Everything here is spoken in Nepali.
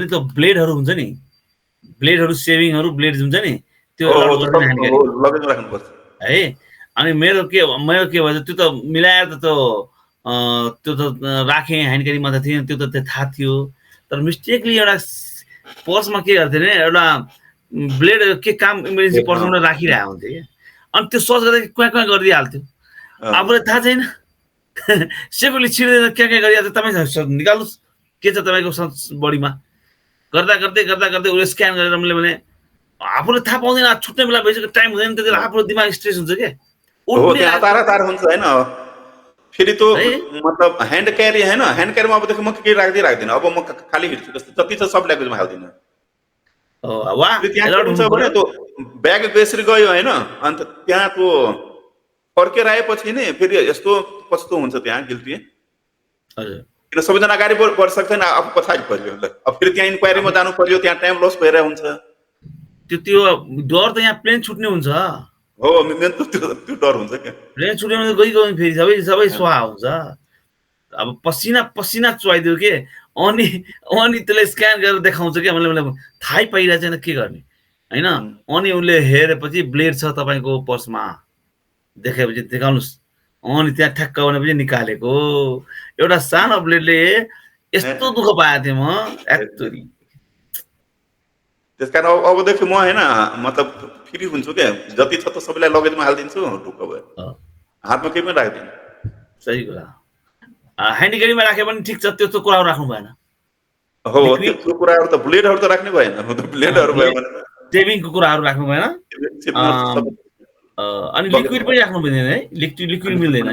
अनि त्यो ब्लेडहरू हुन्छ नि, ब्लेडहरू सेभिङहरू ब्लेड हुन्छ नि, त्यो लगेजमा राख्नुपर्छ है। अनि मेरो के भन्छ, त्यो त मिलाएर त त्यो त राखेँ ह्यान्ड क्यारीमा त थिएन, त्यो त थाहा थियो। तर मिस्टेकली एउटा पर्समा के गर्थेँ भने एउटा ब्लेड के काम इमर्जेन्सी पर्समा राखिरहेको हुन्थ्यो क्या। अनि त्यो सर्च गर्दा क्वाँ गरिदिइहाल्थ्यो, आफूलाई थाहा छैन। सेकुली छिर्दैन क्या गरिहाल्छ, तपाईँ निकाल्नुहोस् के छ तपाईँको बडीमा। गर्दा गर्दै उसले स्क्यान गरेर मैले भने आफूले थाहा पाउँदैन, छुट्ने बेला भइसक्यो, टाइम हुँदैन, त्यति बेला आफ्नो दिमाग स्ट्रेस हुन्छ क्या। तार हुन्छ होइन। फेरि त्यो मतलब ह्यान्ड क्यारी होइन, ह्यान्ड क्यारीमा अबदेखि म के राख्दिनँ, अब म खाली हिँड्छु जस्तो, जति छ सब ल्याङ्ग्वेजमा हाल्दिनँ। त्यहाँ हुन्छ भने त्यो ब्याग बेसरी गयो होइन, अन्त त्यहाँ त्यो फर्केर आएपछि नि फेरि यस्तो कस्तो हुन्छ त्यहाँ गिल्टी। किन सबैजना अगाडि बढ सक्दैन, आफू पछाडि पर्यो। अब फेरि त्यहाँ इन्क्वायरीमा जानु पर्यो, त्यहाँ टाइम लस भइरहेको हुन्छ। त्यो डर त यहाँ प्लेन छुट्ने हुन्छ। हो, मेन त त्यो डर हुन्छ क्या। प्लेन छुट्ने भने गइगयो फेरि सबै स्वाहा हुन्छ। अब पसिना चुहाइदियो के, अनि त्यसले स्क्यान गरेर देखाउँछ क्या। मैले थाहै पाइरहेको छैन के गर्ने होइन। अनि उसले हेरेपछि ब्लेड छ तपाईँको पर्समा, देखाएपछि देखाउनुहोस्। अनि त्यहाँ ठ्याक्क भनेपछि निकालेको एउटा सानो ब्लेडले यस्तो दुःख पाएको थिएँ म। त्यस कारण अबदेखि म होइन मतलब फ्री हुन्छु क्या, जति छ त सबैलाई लगेजमा हालिदिन्छु, ढुक्क भयो, हातमा केही पनि राख्दिनँ। सही कुरा। ह्यान्ड क्यारीमा राख्यो भने ठिक छ, त्यो कुराहरू राख्नु भएन। हो, त्यो कुराहरू त ब्लेडहरू त राख्नै भएन, ब्लेडहरू भयो भने सेभिङको कुराहरू राख्नु भएन। अनि लिक्विड पनि राख्नु मिल्दैन है, लिक्विड मिल्दैन।